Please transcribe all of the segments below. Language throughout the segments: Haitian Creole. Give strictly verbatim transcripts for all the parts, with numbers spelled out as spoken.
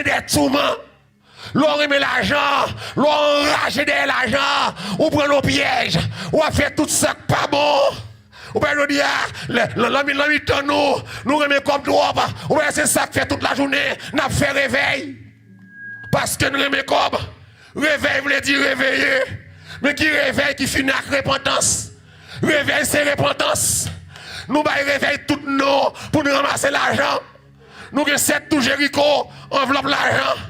dètouman. Lè w renmen lajan, lè w anraje dèyè lajan, ou pran nan pyèj, w ap fè tout sa k pa bon. Ou pa jodi a, lè- nan nan mi- nan mitan nou, nou renmen kòb twòp. Ou pa se sa k fè tout lajounen n ap fè revèy. Paske n renmen kòb. Revèy vle di reveye. Men ki revèy ki fini ak repantans? Revèy se repantans. Nou bay revèy tout non pou n ranmase lajan. Nou gen sèt tou Jeriko, anvlòp lajan.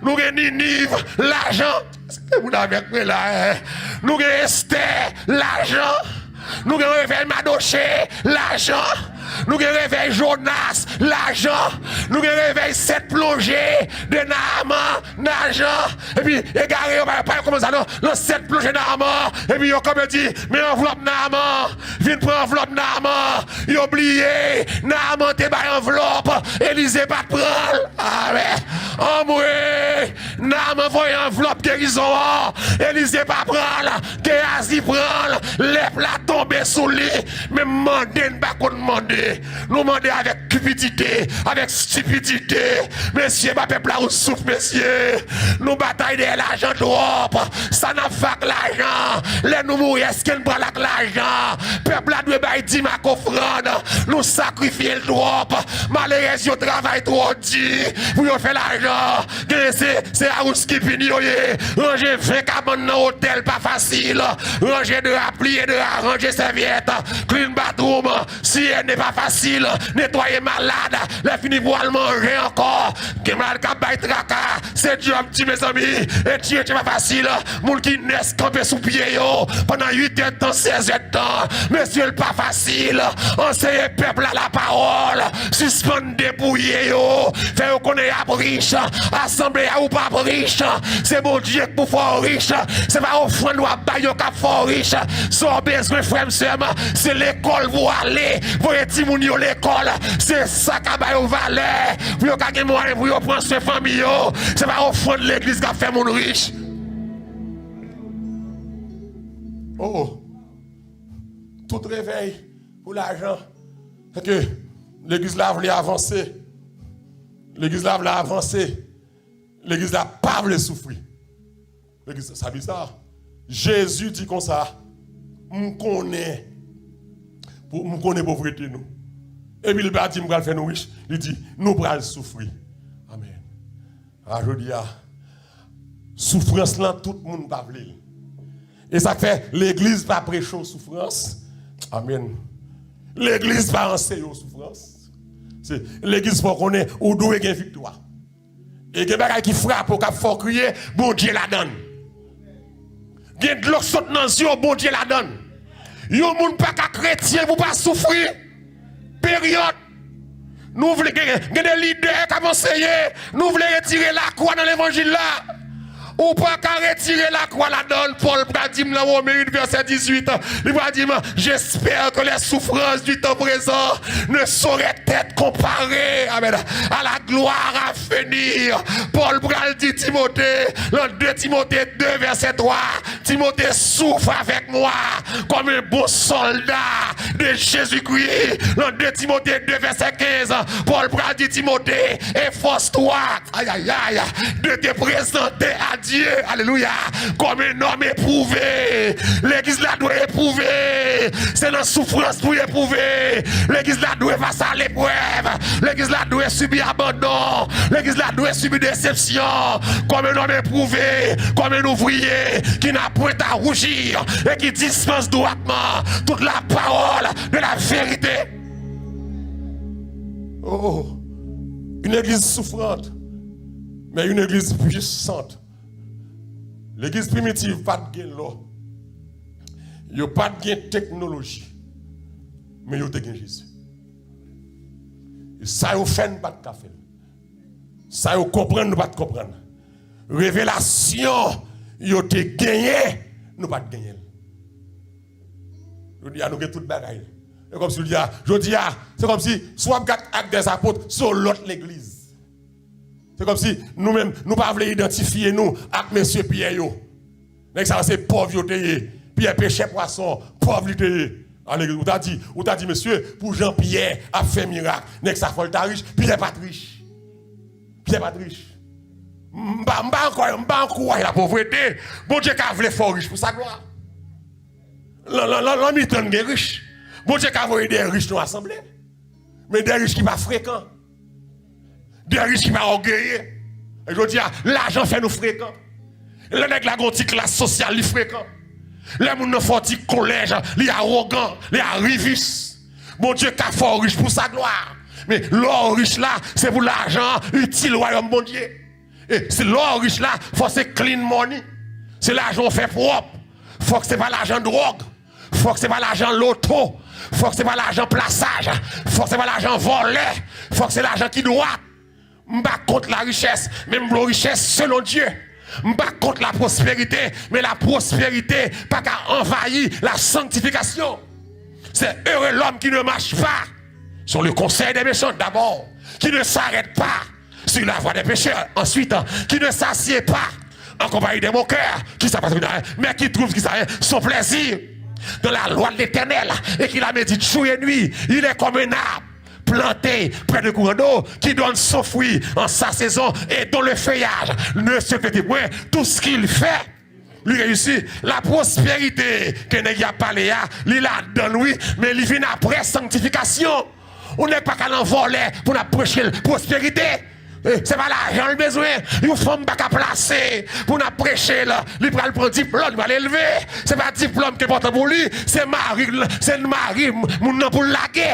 Nou gen Niniv, lajan. Èske moun avèk mwen la, eh? Nou gen Estè, lajan. Nou gen revèy Madoche, lajan. Nou gen revèy Jonas, lajan. Nou gen revèy sèt plonje de Naaman, lajan. Epi, egare yo, pa, pa yo kòmanse nan, nan sèt plonje Naaman. Epi yo kanpe di, men anvlòp Naaman. Vin pran anvlòp Naaman. Yo bliye, Naaman te bay anvlòp, Elize pa t pran l. Amèn. Anmwe, Naaman voye anvlòp gerizon an, Elize pa pran l, Geyazi pran l, lèp la tonbe sou li. Men m mande n pa konn mande. Nou mande avèk kipidite, avèk stipidite. Mesye, ba pèp la yon souf, mesye. Nou batay dèyè lajan twòp. Sa n ap fè ak lajan? Lè nou mouri, èske n pral ak lajan? Pèp la dwe bay dim ak ofrann. Nou sakrifye l twòp. Malerèz yo travay twò di pou yo fè lajan. Genyen se, se Arouskipin yo ye. Ranje ven kabann nan otèl pa fasil. Ranje dra, pliye dra, ranje sèvyèt. Clean bathroom. Siyène pa fasil. Netwaye malad. Lè fini pou al manje ankò. Gen malad k ap bay traka. Se djòb di, mezanmi. E tire tire pa fasil. Moun ki nès kanpe sou pye yo pandan uit èdtan, sèz èdtan. Mesye, l pa fasil. Anseye pèp la lapawòl. Sispann depouye yo. Fè yo konnen y ap rich. Asanble a ou p ap rich. Se Bondye k pou fè w rich. Se pa ofrann w ap bay yo k ap fè w rich. Sa w bezwen, frè m, sè m, se lekòl pou w ale. Voye timoun yo lekòl. Se sa k ap ba yo valè. Pou yo ka gen mwayen pou yo pran swen fanmi yo. Se pa ofrann legliz k ap fè moun rich. Oh, tout revèy pou lajan. Sèke legliz la vle avanse. Legliz la vle avanse. Legliz la pa vle soufri. Legliz, sa Bib sa. Jezi di konsa, m konnen, pou- m konnen povrete nou. Epi li pa di m pral fè nou rich, li di nou pral soufri. Amèn. A jodi a, soufrans lan, tout moun pa vle l. E sa k fè legliz pa preche w soufrans. Amèn. Legliz pa anseye w soufrans. Se legliz fè w konnen ou dwe gen viktwa. E gen bagay ki frape w, k ap fè w kriye, Bondye ladann. Gen dlo k sot nan zye w, Bondye ladann. Yon moun pa ka kretyen pou pa soufri. Peryòd. Nou vle gen, gen de lidè k ap anseye, nou vle retire lakwa nan levanjil la. Ou pa ka retire lakwa ladan l. Pòl pral di m nan Women uit vèsè dizuit, li pral di m, j'espère que les souffrances du temps présent ne sauraient être comparées, amen, à la gloire à venir. Pòl pral di Timote, nan de Timote de vèsè twa, Timote, souffre avec moi comme un bon soldat de Jésus-Christ. Nan de Timote de vèsè kenz, Pòl pral di Timote, efforce-toi, aïe, aïe, aïe, de te présenter à Dieu, alléluia, comme un homme éprouvé. Legliz la dwe epwouve. Se nan soufrans pou epwouve. Legliz la dwe pase a leprèv. Legliz la dwe sibi abandon. Legliz la dwe sibi desepsyon. Comme un homme éprouvé, comme un ouvrier qui n'a point à rougir et qui dispense droitement toute la parole de la vérité. Oh, une église souffrante, mais une église puissante. Legliz primitiv pa t gen lò. Yo pa t gen teknoloji. Men yo te gen Jezi. E sa yo fè, n pa t ka fè l. Sa yo konprann, nou pa t konprann. Revelasyon yo te genyen, nou pa t genyen l. Jodi a, nou gen tout bagay. E kòmsi, jodi a, jodi a, se kòmsi, si w ap gad Actes des Apôtres, se yon lòt legliz. Se kòmsi nou menm, nou pa vle idantifye nou ak mesye Pyè yo. Nèg sa yo se pòv yo te ye. Pyè pechè pwason, pòv li te ye. Ale, ou ta di, ou ta di, mesye, pou jan Pyè ap fè mirak, nèg sa fò l ta rich. Pyè pa t rich. Pyè pa t rich. M pa, m pa ankò, m pa ankouraje lapovrete. Bondye ka vle fè w rich pou sa glwa. Lan, lan, lan, lan mitan n gen rich. Bondye ka voye de rich nan asanble. Men de rich ki pa frekan. De rich ki pa ògeye. E jodi a, lajan fè nou frekan. Lè nèg la gen yon ti klas sosyal, li frekan. Lè moun nan fè yon ti kolèj, li awogan, li arivis. Bondye ka fè w rich pou sa glwa. Men lè w rich la, se pou lajan an itil wayòm Bondye. E se lè w rich la, fò se clean money. Se lajan w fè pwòp. Fòk se pa lajan dwòg. Fòk se pa lajan loto. Fòk se pa lajan plasaj. Fòk se pa lajan vòlè. Fòk se lajan ki dwat. M pa kont larichès, men m vle yon richès selon Dye. M pa kont lapwosperite, men lapwosperite pa ka anvayi lasanktifikasyon. C'est heureux l'homme qui ne marche pas sur le conseil des méchants d'abord, qui ne s'arrête pas sur la voie des pécheurs ensuite, qui ne s'assied pas en compagnie des moqueurs, qui s'appartiennent à, mais qui trouve qui ça est son plaisir dans la loi de l'Éternel et qui la médite jour et nuit. Il est comme un arbre planté près de courant d'eau, qui donne son fruit en sa saison et dont le feuillage ne se flétrit point. Tout ce qu'il fait lui réussit. Lapwosperite ke nèg y ap pale a, li ladan l wi, men li vin apre sanktifikasyon. Yon nèg pa ka nan vòlè pou n ap preche l pwosperite. Eh, se pa lajan l bezwen. Yon fanm pa ka plase pou n ap preche l. Li pral pran diplòm, li pral elve. Se pa diplòm ki enpòtan pou li, se mari l, se mari moun nan pou l lage.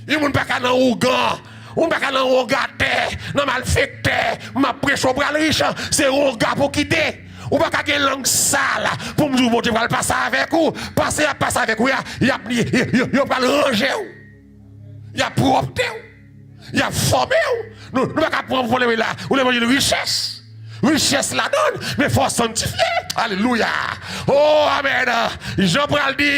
Yon moun pa ka nan ougan, yon moun pa ka nan wongatè, nan malfektè, m ap preche w pral rich, se wonga pou kite. Ou pa ka gen lang sal pou m di w Bondye pral pase avèk ou. Pase y ap pase avèk ou a, y ap, y, y, y, yo pral ranje w. Y ap pwòpte w. Y ap fòme w. Nou, nou pa ka pran pou levanjil la. Ou levanjil richès. Richès ladan l, men fò w sanktifye. Alelouya. Oh, amèn. Jan pral di,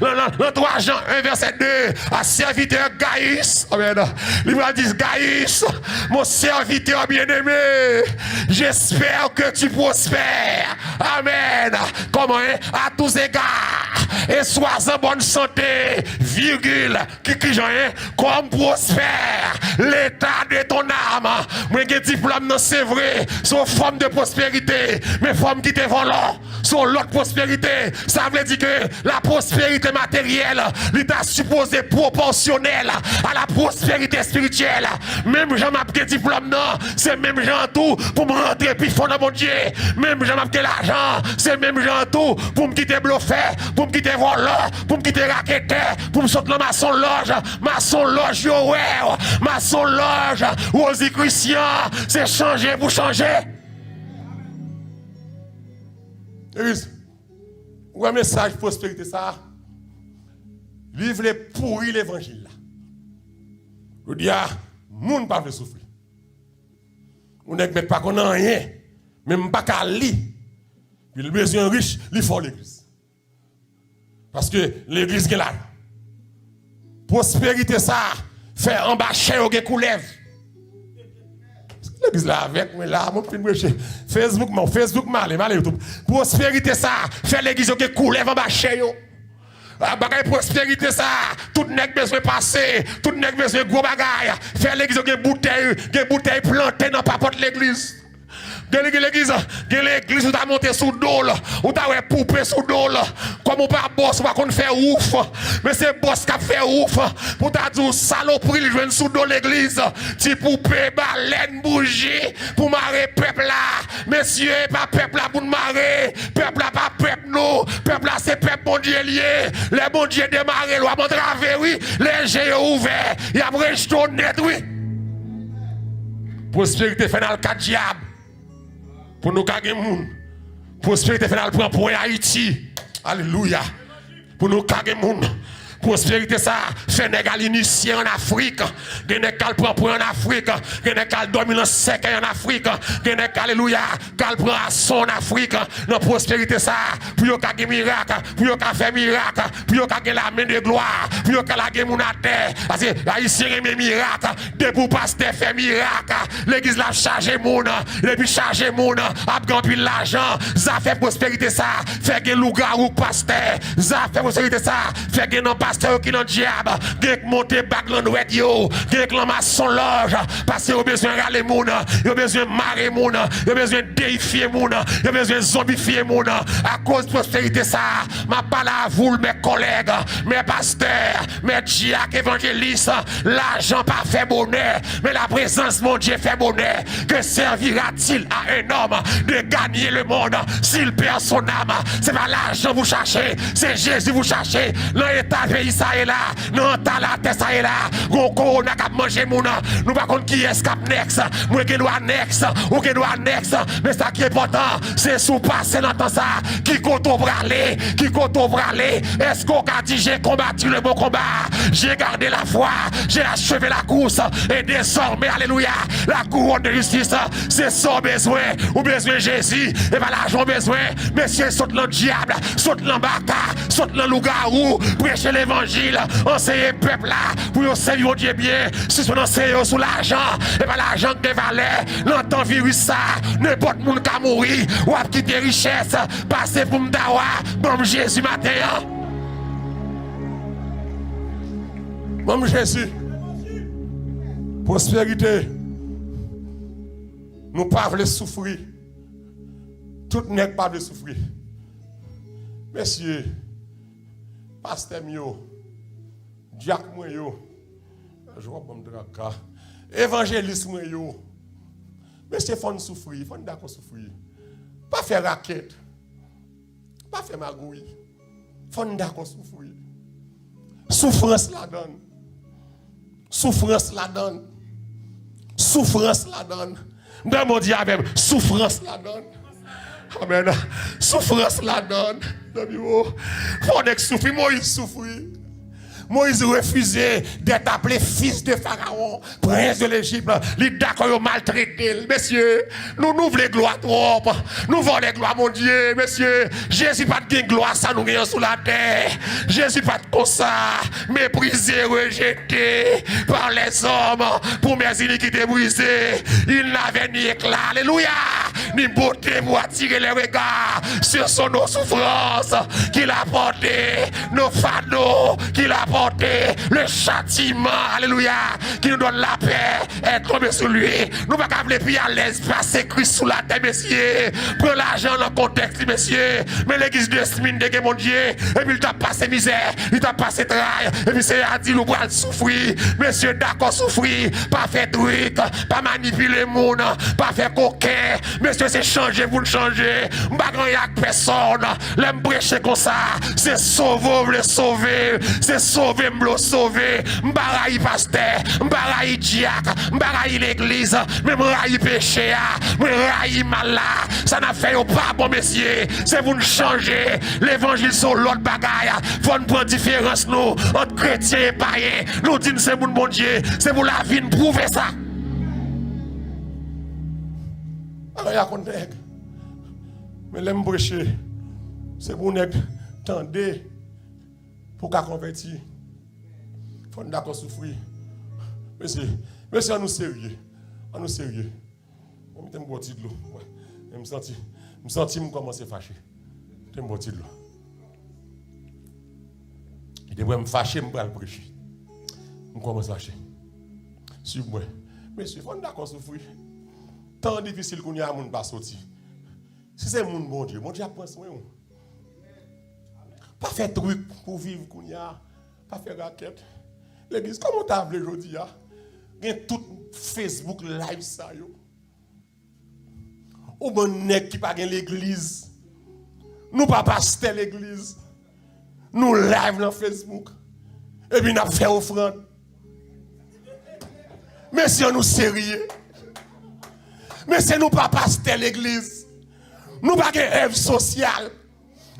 nan, nan, nan twa Jan en vèsè de, a sèvitè Gayis. Amèn. Li pral di, Gayis, mon serviteur bien-aimé, j'espère que tu prospères. Amèn. Comment, hein? À tous égards, et sois en bonne santé, virgule, ki, ki jan, hein? Comme prospère l'état de ton âme. Mwen gen diplòm nan, se vre, se yon fòm de pwosperite, men fò m kite vòlò, se yon lòt pwosperite. Sa vle di ke lapwosperite materyèl, li ta sipoze pwopòsyonèl a lapwosperite espirityèl. Menm jan m ap gen diplòm nan, se menm jan an tou pou m rantre pi fon nan Bondye. Menm jan m ap gen lajan, se menm jan an tou pou m kite blofè, pou m kite vòlò, pou m kite raketè, pou m sot nan masonlòj. Masonlòj yo wè w, masonlòj, Rosie Christian, se chanje pou chanje. Legliz, ou wè mesaj pwosperite sa a? Li vle pouri levanjil la. Jodi a, moun pa vle soufri. Yon nèg mèt pa konn anyen, men m pa ka li. Li bezwen rich, li fè w legliz. Paske legliz gen lajan. Pwosperite sa a fè anba chè yo gen koulèv. Legliz la avèk mwen la, mwen fin preche. Facebook, mwen, Facebook, m ale, m ale YouTube. Pwosperite sa a fè legliz yo gen koulèv anba chè yo. A, bagay pwosperite sa a, tout nèg bezwen pase, tout nèg bezwen gwo bagay. Fè legliz yo gen boutèy, gen boutèy plante nan papòt legliz. Gen, gen legliz, gen legliz ou ta monte sou do l, ou ta wè poupe sou do l. Kòm ou pa bòs, ou pa konn fè wouf. Men se bòs k ap fè wouf. Pou ta di w salopri li jwenn sou do legliz. Ti poupe, balèn, bouji, pou mare pèp la. Mesye, e pa pèp la pou n mare. Pèp la pa pèp nou. Pèp la se pèp Bondye l ye. Lè Bondye demare l, w ap antrave wi. Lè je yo ouvè, y ap rejte w nèt wi. Pwosperite fè n al kat dyab. Pou nou ka gen moun. Pwosperite fè n al pran pwen Ayiti. Alelouya. Pou nou ka gen moun. Pwosperite sa a fè nèg al inisye ann Afrik. Gen nèg k al pran pwen ann Afrik. Gen nèg k al dòmi nan sèkèy ann Afrik. Gen nèg, alelouya, k al pran ason ann Afrik. Nan pwosperite sa a, pou yo ka gen mirak, pou yo ka fè mirak, pou yo ka gen la main de gloire, pou yo ka lage moun atè. Paske Ayisyen renmen mirak. Depi yon pastè fè mirak, legliz la ap chaje moun. Depi chaje moun, ap gen anpil lajan. Zafè pwosperite sa fè gen lougawou k pastè. Zafè pwosperite sa fè gen nan Pastè yo ki nan dyab, gen k monte bag lan dwèt yo, gen k lan mason lòj, paske yo bezwen rale moun, yo bezwen mare moun, yo bezwen deyifye moun, yo bezwen zonbifye moun. Akoz pwosterite sa, m ap pale avè w, mè kòlèg, mè pastè, mè dyak, evanjelis, lajan pa fè bonè, men la présence Bondye fè bonè. Que servira-t-il à un homme de gagner le monde s'il perd son âme? Se pa lajan pou chache, se Jezi pou chache. Nan eta peyi sa ye la, nan eta latè sa ye la, gon kowona k ap manje moun. Nou pa konn kiyès k ap next. Mwen gen dwa next, ou gen dwa next. Men sa ki enpòtan, se si w pase nan tan sa, ki kote w prale, ki kote w prale. Èske w ka di, j'ai combattu le bon combat, j'ai gardé la foi, j'ai achevé la course, et désormais, alelouya, la couronne de justice? Se sa w bezwen. Ou bezwen Jezi, e pa lajan w bezwen. Mesye, sot nan dyab, sot nan baka, sot nan lougawou, preche levanjil, anseye pèp la pou yo sèvi Bondye byen. Sispann anseye yo sou lajan, e pa lajan k gen valè. Nan tan viris sa, nenpòt moun ka mouri, w ap kite richès. Pase pou m ta wa, ban m Jezi maten an. Ban m Jezi. Pwosperite. Nou pa vle soufri. Tout nèg pa vle soufri. Mesye, pastè m yo, dyak mwen yo, je w ap ban m traka, evanjelis mwen yo. Mesye, fò n soufri, fò n dakò soufri. Pa fè rakèt. Pa fè magouy. Fò n dakò soufri. Soufrans ladann. Soufrans ladann. Soufrans ladann. Mwen di avè m, soufrans ladann. Amèn. Soufrans ladann. Zanmi yo, fò nèg soufri. Moyiz soufri. Moyiz refize d'être appelé fils de Pharaon, prince de l'Égypte. Li dakò yo maltrete l. Mesye, nou, nou vle glwa twòp. Nou vòlè glwa Bondye. Mesye, Jezi pa t gen glwa sa nou genyen sou latè. Jezi pa t konsa. Méprisé, rejeté par les hommes, pour mes iniquités brisées. Il n'avait ni éclat, alléluia, ni beauté pour attirer les regards sur son, nos souffrances qu'il a portées, nos fardeaux qu'il a portés, le châtiment, alléluia, qui nous donne la paix est tombé sur lui. Nou pa ka vle pi alèz pase Kris sou latè, mesye. Pran lajan nan kontèks li, mesye. Men legliz de smin te gen Bondye, epi l t ap pase mizè, li t ap pase tray, epi Seyè a di l ou pral soufri. Mesye, dakò soufri, pa fè trik, pa manipile moun, pa fè koken. Mesye, se chanje pou n chanje. M pa gen anyen ak pèsòn. Lè m preche konsa, se sove w vle sove, se sove m vle w sove. M pa rayi pastè, m pa rayi dyak, m pa rayi legliz, men m rayi peche a, mwen rayi mal la. Sa n ap fè yo pa bon, mesye. Se pou n chanje. Levanjil se yon lòt bagay. Fò n pran diferans nou ant kretyen e payen. Nou di n se moun Bondye, se pou lavi n pwouve sa. Bagay la konn nèg. Men lè m preche, se pou nèg tande pou w ka konvèti. Fò n dakò soufri. Mesye, mesye, ann nou serye. Ann nou serye. Mwen mete m bwè ti dlo. Wè. Men m santi, m santi m kòmanse fache. Mete m bwè ti dlo. E depi m fache, m pral preche. M kòmanse fache. Swiv mwen. Mesye, fò n dakò soufri. Tan an difisil kounye a, moun pa soti. Si se moun Bondye, Bondye ap pran swen w. Pa fè trik pou viv kounye a. Pa fè rakèt. Legliz, kòman w ta vle jodi a? Gen tout Facebook live sa yo. Ou bann nèg ki pa gen legliz. Nou pa pastè legliz. Nou live nan Facebook. Epi n ap fè ofrann. Mesye, ann nou serye. Mesye, nou pa pastè legliz. Nou pa gen èv sosyal.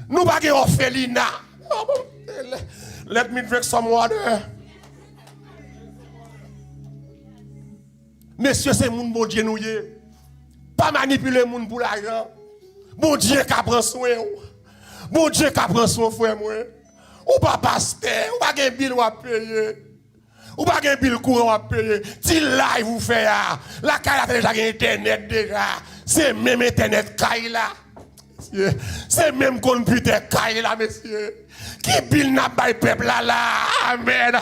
Nou pa gen òfelina. Let me drink some water. Mesye, se moun Bondye nou ye. Pa manipile moun pou lajan. Bondye ka pran swen w. Bondye ka pran swen w, frè mwen. Ou pa pastè, ou pa gen bil w ap peye. Ou pa gen bil kouran w ap peye. Ti live ou fè a, lakay la te deja gen entènèt deja. Se menm entènèt kay la. Mesye, se menm konpitè kay la, mesye. Ki bil n ap bay pèp la la? Amèn.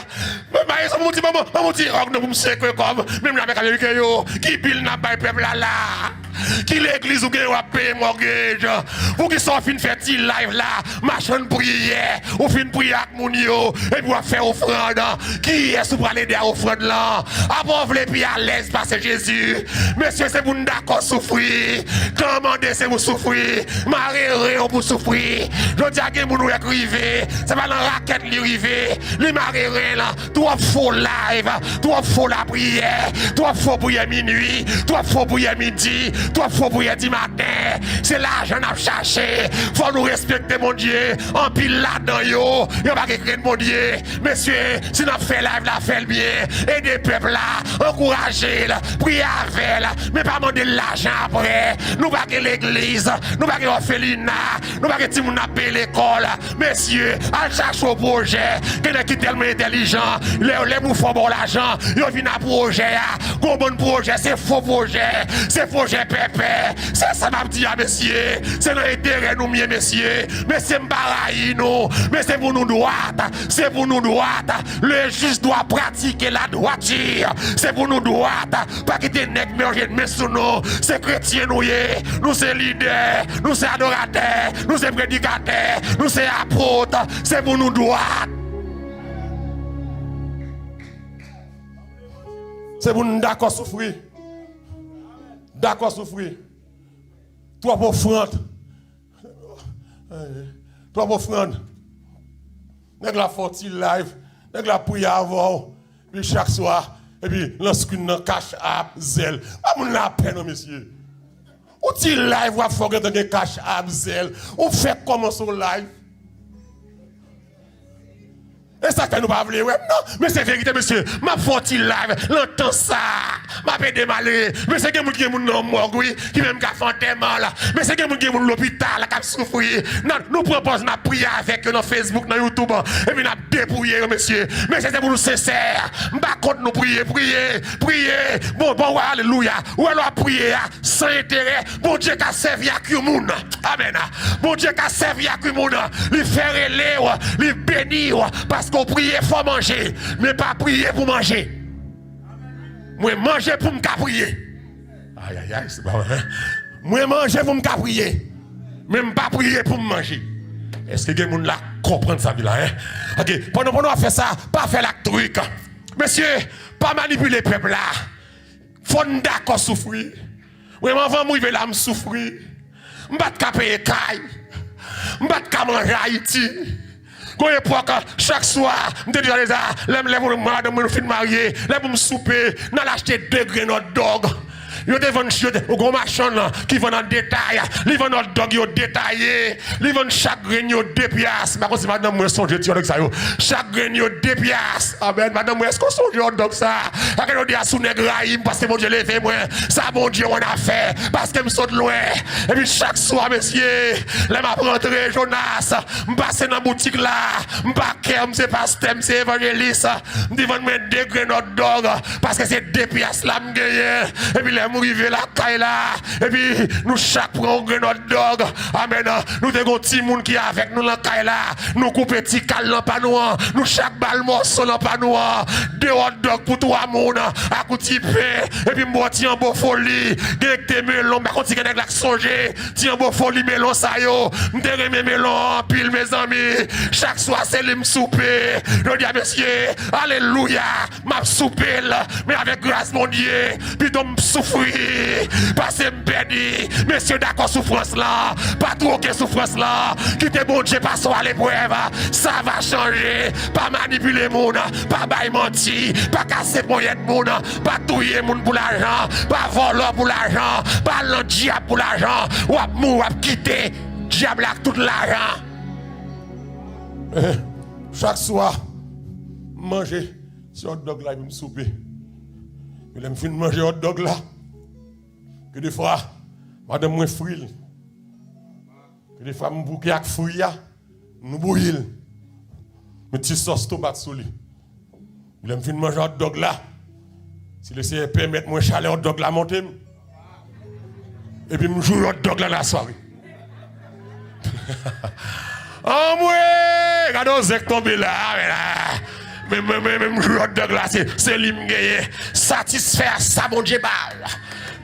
Mwen bay sa pou ti manman, manman ti òg nou pou m sekwe kòb. Menm la avèk ameriken yo. Ki bil n ap bay pèp la la? Ki legliz ou gen w ap peye mortgage? Poukisa w fin fè ti live la? Machann priyè. Ou fin priyè ak moun yo. Epi w ap fè ofrann. Kiyès ou pral ede a ofrann lan? Apa w vle pi alèz pase Jezi? Mesye, se pou n dakò soufri. Kan mande se pou soufri. Mare ren w pou soufri. Jodi a gen moun ou wè k rive. Se pa nan rakèt li rive. Li mare ren l. Twòp fo live. Twòp fo lapriyè. Twòp fo priyè minui. Twòp fo priyè midi. Twòp fo priyè dimaten. Se lajan n ap chache. Fò nou respekte Bondye. Anpil ladan yo, yo pa gen krenn Bondye. Mesye, si n ap fè live la, fè l byen. Ede pèp la, ankouraje l, priye avè l, men pa mande l lajan apre. Nou pa gen legliz, nou pa gen òfelina, nou pa gen timoun n ap peye lekòl. Mesye, al chache yon pwojè. Gen nèg ki tèlman entèlijan, lè, lè pou fò ba w lajan, yo vin a pwojè a. Gon bann pwojè, se fo pwojè, se pwojè pèpè. Se sa m ap di a, mesye. Se nan enterè nou m ye, mesye. Mesye, m pa rayi nou. Men se pou nou dwat. Se pou nou dwat. Le juge doit pratiquer la droiture. Se pou nou dwat. Pa kite nèg manje men sou nou. Se kretyen nou ye. Nou se lidè. Nou se adoratè. Nou se predikatè. Nou se apot. Se pou nou dwat. Se pou nou dakò soufri. Dakò soufri. Twòp ofrann. Twòp ofrann. Nèg la fè yon ti live. Nèg la priye avè w. Epi chak swa, epi lan screen nan Cash App, Zelle. Pa moun lapè non, mesye. Yon ti live w ap fè w gentan gen Cash App, Zelle. Ou fèk kòmanse yon live. E sa k fè nou pa vle wè m non. Men se verite, mesye. M ap fè yon ti live nan tan sa. M ap ede malere. Mesye, gen moun ki gen moun nan mòg, wi, ki menm ka fè antèman la. Mesye, gen moun ki gen moun lopital k ap soufri. Nan, nou pran pòz, n ap priye avèk yo nan Facebook, nan YouTube. Epi n ap depouye yo, mesye. Mesye, se pou nou sensè. M pa kont nou priye, priye, priye. Bon, bon, wè, alelouya. Ou wè lè w ap priye a, san enterè, Bondye ka sèvi ak yon moun. Amèn. Bondye ka sèvi ak yon moun. Li fè rele w, li beni w, paske w priye fò manje. Men pa priye pou manje. Mwen manje pou m ka priye. Ayayay, se pa vre. Mwen manje pou m ka priye. Men m pa priye pou m manje. Èske gen moun la k konprann sa m di la, en? Ok, pandan, pandan w ap fè sa, pa fè l ak trik. Mesye, pa manipile pèp la. Fò n dakò soufri. Mwen, anvan m rive la, m soufri. M pa t ka peye kay. M pa t ka manje Ayiti. Gon epòk, chak swa, m te deja, deja, lè m, lè mwen, madanm mwen, nou fin marye, lè pou m soupe, n al achte de grenn hotdog. Yo te vann, yo te, gon machann ki vann an detay, li vann hotdog yo detaye. Li vann chak grenn yo de pyas. M pa konn si madanm mwen sonje ti hotdog sa yo. Chak grenn yo de pyas. Amèn. Madanm mwen, èske w sonje hotdog sa? Sa ke jodi a, si w nèg rayi m paske Bondye leve mwen. Sa Bondye w annafè. Paske m sot lwen. Epi chak swa, mesye, lè m ap rantre, Jonas, m pase nan boutik la. M pa kè, m se pastè, m se evanjelis. M di vann mwen de grenn hotdog. Paske se de pyas la m genyen. Epi lè m rive lakay la, epi nou chak pran yon grenn hotdog. Amèn. Nou te gon timoun ki avèk nou nan kay la. Nou koupe ti kal nan pa nou an. Nou chak ba l mòso nan pa nou an. De hotdog pou twa moun. Ak yon ti pen. Epi m ba w ti anbo foli. Gen nèg te melon. M pa konn si gen nèg la k sonje. Ti anbo foli melon sa yo. M te renmen melon anpil, mezanmi. Chak swa, se li m soupe. Jodi a, mesye. Alelouya. M ap soupe l, men avèk gras Bondye, pito m soufri, pase m pèdi. Mesye, dakò soufrans lan, pa twoke soufrans lan. Kite Bondye pase w a leprèv. Sa va chanje. Pa manipile moun, pa bay manti, pa kase ponyèt moun, pa touye moun pou lajan, pa vòlò pou lajan, pa al nan dyab pou lajan. W ap mouri, w ap kite dyab la ak tout lajan. Chak swa, m manje. Se hotdog la epi m soupe. Epi lè m fin manje hotdog la, gen defwa, madanm mwen fri l. Gen defwa, m bouke ak fri a, nou bouyi l. Met ti sòs tomat sou li. Epi lè m fin manje hotdog la, si Lesenyè pèmèt mwen, chalè hotdog la monte m. Epi m joure hotdog la nan sware. Anmwe! Gade yon zen k tonbe la, a, men la. Men, men, men, men, jwèt de glas, se, se li m genyen. Satisfè a sa Bondye ba w.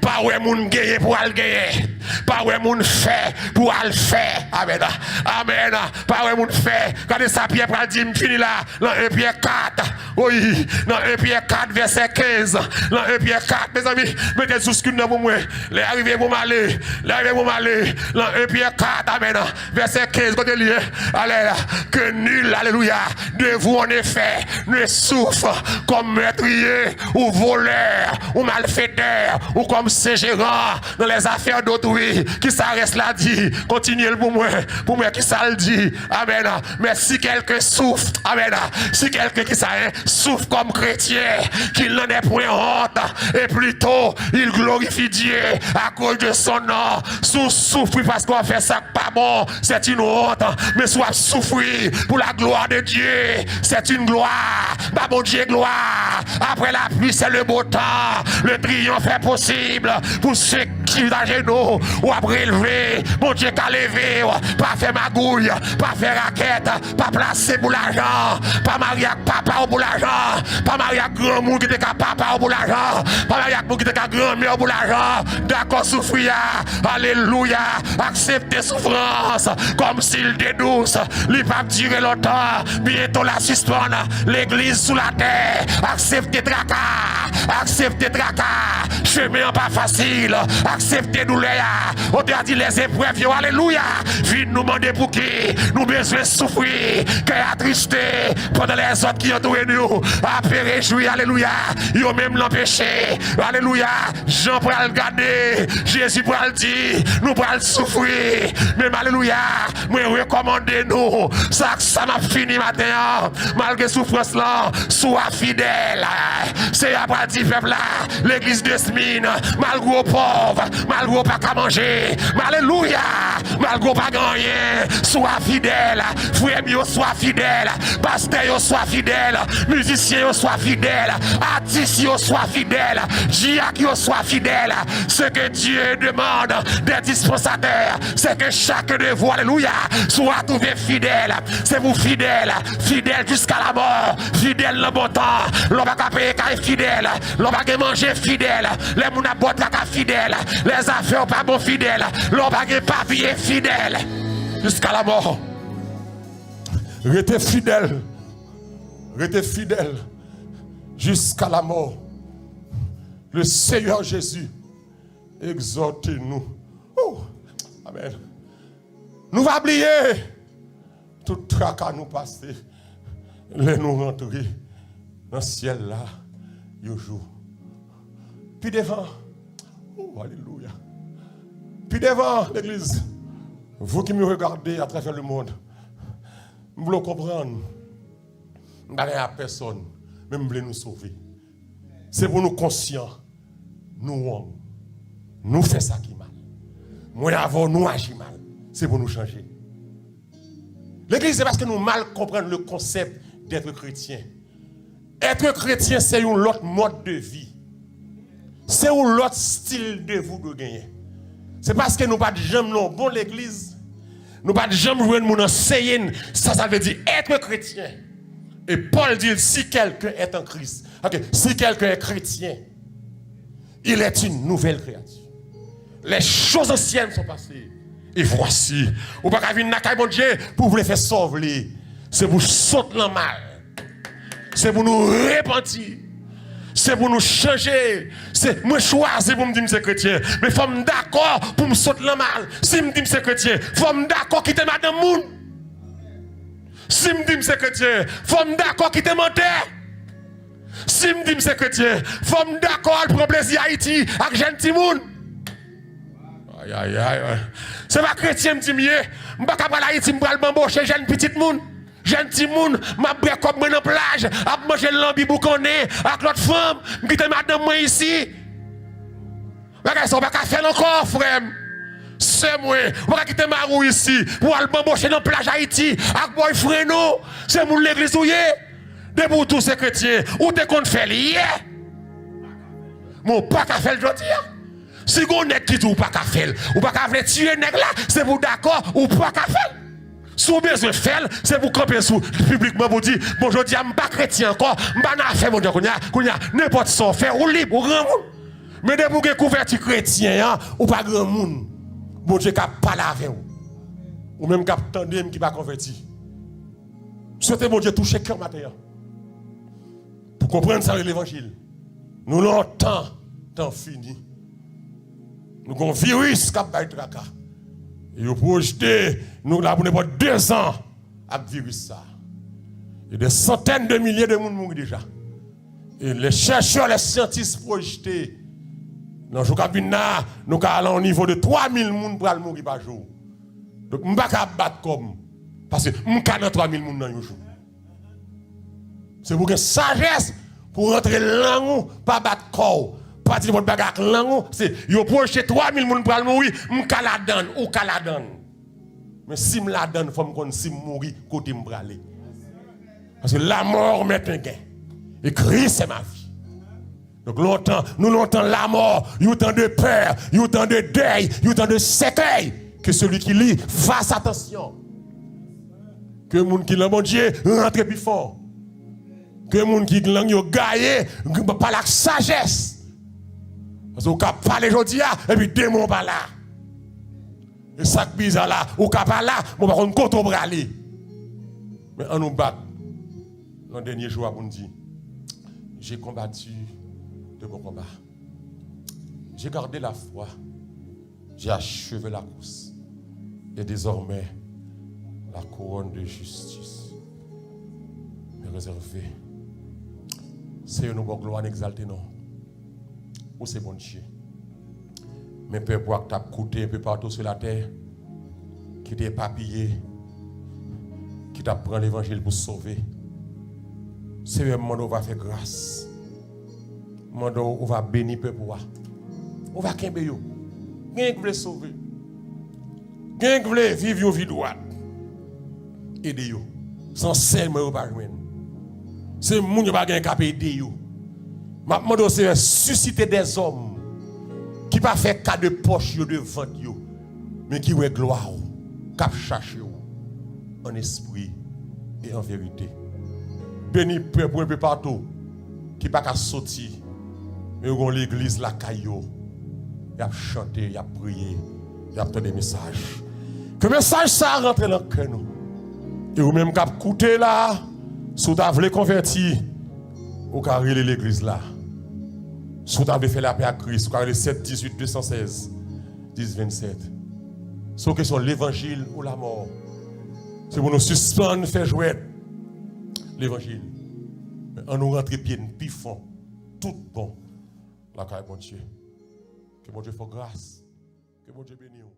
Pa wè moun genyen pou al genyen. Pa wè moun fè pou al fè. Amèn. Amèn. Pa wè moun fè. Gade sa Pyè pral di, m fini la. Nan en Pyè kat. Wi, nan en Pyè kat, vèsè kenz. Nan en Pyè kat, mezanmi, mete zouskoun nan pou mwen. Lè a rive pou m ale. Lè a rive pou m ale. Nan en Pyè kat, amèn. Vèsè kenz, kote li ye? Alè, que nul, alléluia, de vous en effet ne souffre comme meurtrier ou voleur ou malfaiteur ou comme se jeran dans les affaires d'autrui. Kisa rès la di? Kontinye l pou mwen. Pou mwen, kisa l di? Amèn. Mais si quelqu'un souffre, amèn. Si quelqu'un, kisa, hein, souffre comme chrétien, qu'il n'en ait point honte, et plutôt il glorifie Dieu à cause de son nom. Si w soufri paske w ap fè sa k pa bon, c'est une honte. Men si w ap soufri pour la gloire de Dieu, c'est une gloire. Ba Bondye glwa. Après la pluie, c'est le beau temps. Le triomphe est possible pour ceux ki ajenou, w ap releve. Bondye ka leve w. Pa fè magouy, pa fè rakèt, pa plase pou lajan, pa marye ak papa w pou lajan, pa marye ak granmoun ki te ka papa w pou lajan, pa marye ak moun ki te ka granmè w pou lajan. Dakò soufri a, alelouya, aksepte soufrans kòm si l te dous, li p ap dire lontan, byento l a sispann. Legliz sou latè, aksepte traka, aksepte traka. Chemen an pa fasil, aksepte doulè a. Otè a di lèzeprèv yo, alelouya, vin nou mande pouki nou bezwen soufri, kè atriste, pandan lèzòt ki antoure nou ap rejwi, alelouya, yo menm l anpeche, alelouya. Jan pral gade, Jezi pral di, nou pral soufri, men alelouya, mwen rekòmande nou, sa ak sa m ap fini maten an, malgre soufrans lan, si w a fidèl, Seyè a pral di pèp la, legliz de Smyrne, malgre w pòv, malgre w pa ka manje, alelouya, malgre w pa gen anyen, si w a fidèl, frè m yo, swa fidèl, pastè yo, swa fidèl, mizisyen yo, swa fidèl, atis yo, swa fidèl, dyak yo, swa fidèl. Ce que Dieu demande des dispensateurs, c'est que chacun de vous, alléluia, soit trouvé fidèle. Se pou fidèl, fidèl jiska lamò, fidèl nan bon tan. Lè w pa ka peye kay, fidèl. Lè w pa gen manje, fidèl. Lè moun ap ba w traka, fidèl. Lè zafè w pa bon, fidèl. Lè w pa gen papye, fidèl. Jiska lamò. Rete fidèl. Rete fidèl. Jiska lamò. Le Seigneur Jésus exhorte nous. Oh, amèn. Nou va bliye tout traka nou pase lè nou rantre nan syèl la yon jou. Pi devan, oh, alelouya. Pi devan, legliz, vous qui me regardez à travers le monde, m vle w konprann, m pa gen a pèsòn, men m vle nou sove. Se pou nou konsyan, nou wrong. Nou fè sa ki mal. Mwen avè w, nou aji mal. Se pou nou chanje. Legliz, se paske nou mal konprann le konsèp d'être chrétien. Être chrétien, se yon lòt mòd de vi. Se yon lòt stil de vi w dwe genyen. Se paske nou pa t janm nan yon bon legliz. Nou pa t janm jwenn moun anseye n sa sa vle di être chrétien. E Pòl di, si quelqu'un est en Christ, ok, si quelqu'un est chrétien, il est une nouvelle créature. Les choses anciennes sont passées. Et voici, ou pa ka vin lakay Bondye pou w vle fè sa w vle. Se pou w sot nan mal. Se pou nou repanti. Se pou nou chanje. Se, mwen chwazi pou m di m se kretyen. Men fò m dakò pou m sot nan mal. Si m di m se kretyen, fò m dakò kite madanm moun. Si m di m se kretyen, fò m dakò kite mantè. Si m di m se kretyen, fò m dakò al pran plezi Ayiti ak jèn timoun. Ayayay. Se pa kretyen m di m ye. M pa ka pral Ayiti, m pral banboche jèn pitit moun. Jèn timoun, m ap bwè kòb mwen nan plaj, ap manje lanbi boukannen ak lòt fanm, m kite madanm mwen isi. Bagay sa, w pa ka fè l ankò, frè m, sè mwen. W pa ka kite mari w isi pou w al banboche nan plaj Ayiti ak boyfriend ou. Se moun legliz ou ye. Depi w di w se kretyen, ou te konn fè l yè. Men w pa ka fè l jodi a. Si gon nèg ki di w pa ka fè l, ou pa ka vle tiye nèg la, se pou w dakò, ou pa ka fè l. Si w bezwen fè l, se pou w kanpe sou piblikman pou w di, bon, jodi a m pa kretyen ankò, m pa nan afè Bondye kounye a, kounye a, nenpòt sa w fè, ou lib, ou granmoun. Men depi w gen kouvèti kretyen an, ou pa granmoun. Bondye ka pale avè w. Ou menm k ap tande m ki pa konvèti. M swete Bondye touche kè w maten an. Pou konprann sa yo rele levanjil. Nou lontan, tan fini. Nou gon viris k ap bay traka. E yo pwojte nou la pou nenpòt dezan ak viris sa. E de santèn de milye de moun mouri deja. E les chercheurs, les scientists pwojte nan jou k ap vin la, nou ka al a yon nivo de twa mil moun pral mouri pa jou. Donk, m pa ka bat kò m. Paske m ka nan twa mil moun nan yon jou. Se pou gen sajès pou rantre lang ou, pa bat kò w. Pa di nenpòt bagay ak lang ou. Se, yo pwojte twa mil moun pral mouri, m ka ladann, ou ka ladann. Men si m ladann, fò m konn si m mouri, kote m prale. Paske la mort m'est un gain. Et Christ est ma vie. Donk lontan, nou lontan lamò, yon tan de pè, yon tan de dèy, yon tan de sèkèy. Ke seli ki li fas atansyon. Ke moun ki lan Bondye rantre pi fò. Ke moun ki lang yo gaye, pale ak sajès. Paske ou ka pale jodi a, epi demen w pa la. E sa k biza la, ou ka pa la, men w pa konn kote w prale. Men ann nou bat nan dènye jou a pou n di, j'ai combattu le bon combat. J'ai gardé la foi. J'ai achevé la course. Et désormais, la couronne de justice m'est réservée. Seyè, nou ba w glwa, n egzalte non. Ou se Bondye. Men pèp ou a k t ap koute enpe patou sou latè, ki te epapiye, ki t ap pran levanjil pou sove. Seyè, m mande w va fè gras. M mande w, ou va beni pèp ou a. Ou va kenbe yo. Gen ki vle sove. Gen ki vle viv yon vi dwat. Ede yo. Se yon sèl mwen yo pa jwenn. Se moun yo pa gen k ap ede yo. M ap mande w, Seyè, sisite dèzòm ki pa fè ka de pòch yo, de vant yo, men ki wè glwa w, k ap chache w an espri e an verite. Beni pèp ou enpe patou ki pa ka soti, men yo gon legliz lakay yo. Y ap chante, y ap priye, y ap tande mesaj. Ke mesaj sa a rantre nan kè nou. E ou menm k ap koute la, si w ta vle konvèti, ou ka rele legliz la. Si w ta vle fè lapè ak Kris, ou ka rele sèt dizuit de san sèz dis vennsèt. Se yon kesyon levanjil ou lamò. Se pou nou sispann fè jwèt levanjil. Men ann nou rantre pye n pi fon, tout bon, lakay Bondye. Ke Bondye fè w gras. Ke Bondye beni w.